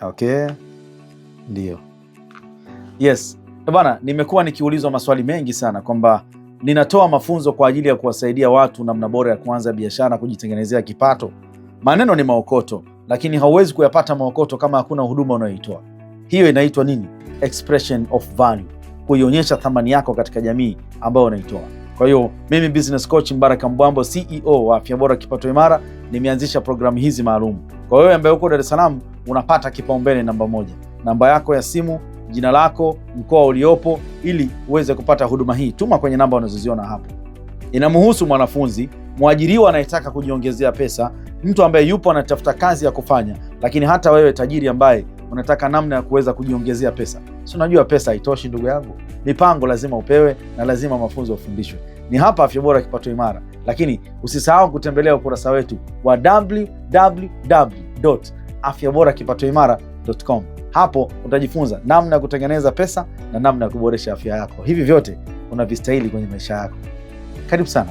Okay, ndio. Yes bana, nimekuwa nikiulizwa maswali mengi sana kwamba ninatoa mafunzo kwa ajili ya kuwasaidia watu namna bora ya kuanza biashara, kujitengenezea kipato. Maneno ni maokoto, lakini hauwezi kuyapata maokoto kama hakuna huduma unayoitoa. Hiyo inaitwa nini? Expression of value, kuionyesha thamani yako katika jamii ambayo unaitoa. Kwa hiyo mimi business coach Mbaraka Mbwambo, CEO wa Afya Bora Kipato Imara, nimeanzisha programu hizi maalum. Kwa wewe ambaye uko Dar es Salaam, unapata kipaumbele namba moja, namba yako ya simu, jina lako, mkoa uliopo, ili uweze kupata huduma hii. Tuma kwenye namba unazoziona hapo. Inamhusu mwanafunzi, mwajiriwa anayetaka kujiongezea pesa, mtu ambaye yupo anatafuta kazi ya kufanya, lakini hata wewe tajiri ambaye unataka namna ya kuweza kujiongezea pesa. Si unajua pesa haitoshi ndugu yangu, mipango lazima upewe na lazima mafunzo ufundishwe. Ni hapa Afya Bora Kipato Imara, lakini usisahau kutembelea ukurasa wetu wa www.afyaborakipatoimara.com. Hapo utajifunza namna ya kutengeneza pesa na namna ya kuboresha afya yako. Hivi vyote unavistahili kwenye maisha yako. Karibu sana.